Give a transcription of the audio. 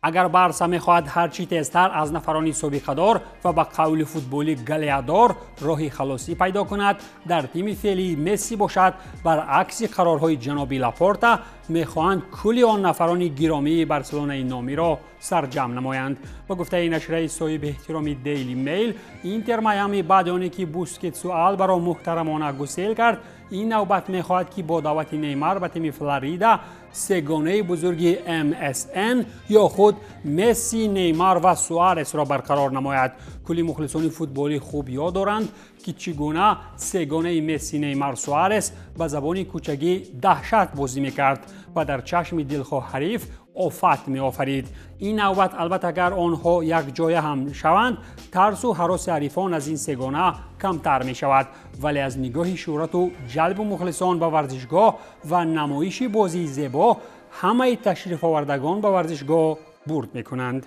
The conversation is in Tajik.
Агар Барса мехоҳад ҳарчи тезтар аз нафарони собиқадор ва ба қавли футболӣ голеадор роҳи халосӣ пайдо кунад, дар тими феълии Месси бошад, баръакси қарорҳои ҷаноби Лапорта мехоҳанд кулли он нафарони гиромии Барселонаи номиро сарҷамъ намоянд. Ба гуфтаи нашрияи соҳиби эҳтироми Дейли Мейл, Интер Майами баъди оне ки Бускетсу Албаро муҳтарамона гусел кард, ин навбат мехоҳад, ки бо даъвати Неймар ба тими Флорида сегонаи бузурги МСН ё худ Месси, Неймар ва Суаресро барқарор намояд. Кулли мухлисони футболӣ хуб ёд доранд, ки чӣ гуна сегонаи Месси, Неймар, Суарес ба забони кӯчагӣ даҳшат бозӣ мекард ва дар чашми дилхоҳ ҳариф офат меофарид. Ин навбат, албатта, агар онҳо якҷоя ҳам шаванд, тарсу ҳароси ҳарифон аз ин сегона камтар мешавад, вале аз нигоҳи шӯҳрату ҷалбу мухлисон ба варзишгоҳ ва намоиши бозии зебо ҳамаи ташрифовардагон ба варзишгоҳ бурд мекунанд.